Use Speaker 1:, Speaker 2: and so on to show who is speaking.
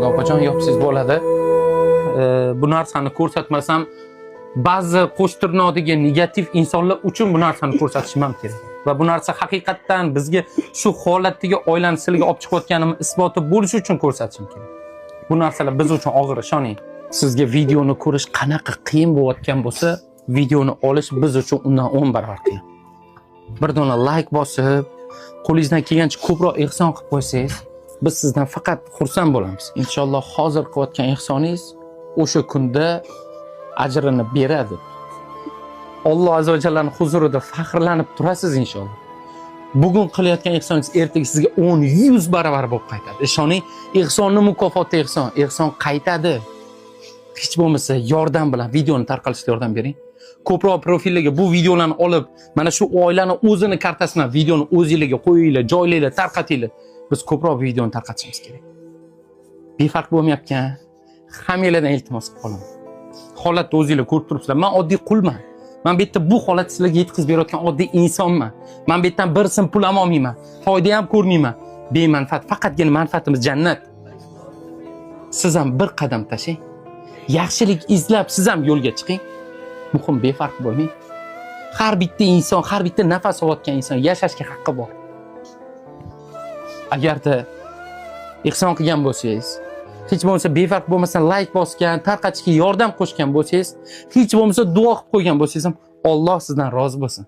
Speaker 1: Bo'ldi, opajon, yopsangiz bo'ladi. Bu narsani ko'rsatmasam, ba'zi qo'shtirnoqdagi negativ insonlar uchun bu narsani ko'rsatishim ham kerak. Va bu narsa haqiqatdan bizga shu holatdagi oilani sizlarga olib chiqayotganimni isboti bo'lishi uchun ko'rsatishim kerak. Bu narsalar biz uchun og'ir, ishoning. Sizga videoni ko'rish qanaqa qiyin bo'layotgan bo'lsa, videoni olish biz uchun undan 10 barobar qiyin. Bir dona like bosib, qo'lingizdan kelgancha ko'proq ehson qilib qo'ysangiz, biz sizdan faqat xursand bo'lamiz. Inshaalloh hozir qilayotgan ehsoningiz o'sha kunda ajrini beradi. Alloh azza va jallani huzurida faxrlanib turasiz inshaalloh. Bugun qilayotgan ehsoningiz ertaga sizga 10, 100 barobar bo'lib qaytadi. Ishoning, ehsonni mukofoti ehson, ehson qaytadi. Hech bo'lmasa yordam bilan videoni tarqalishga yordam bering. Ko'proq profillarga bu videolarni olib, mana shu oilani o'zini kartasidan videoni o'zinglarga qo'yinglar, joylanglar, tarqatinglar. Biz ko'proq videoni tarqatishimiz kerak. Befarq bo'lmayotgan hammanglardan iltimos qilib qolaman. Holatni o'zinglar ko'rib turibsizlar. Men oddiy qulman. Men bu yerda bu holatni sizlarga yetkazib berayotgan oddiy insonman. Men bu yerdan bir sim pul ham olmayman. Foyda ham ko'rmayman. Bemanfaat, faqatgina manfaatimiz jannat. Siz ham bir qadam tashlang. Yaxshilik izlab siz ham yo'lga chiqing. Muhim, befarq bo'lmang. Har bitta inson, har bitta nafas olayotgan inson yashashga haqqi bor. Agarda ehson qilgan bo'lsangiz, hech bo'lmasa befarq bo'lmasdan like bosgan, tarqatishga yordam qo'shgan bo'lsangiz, hech bo'lmasa duo qilib qo'ygan bo'lsangiz ham, Alloh sizdan rozi bo'lsin.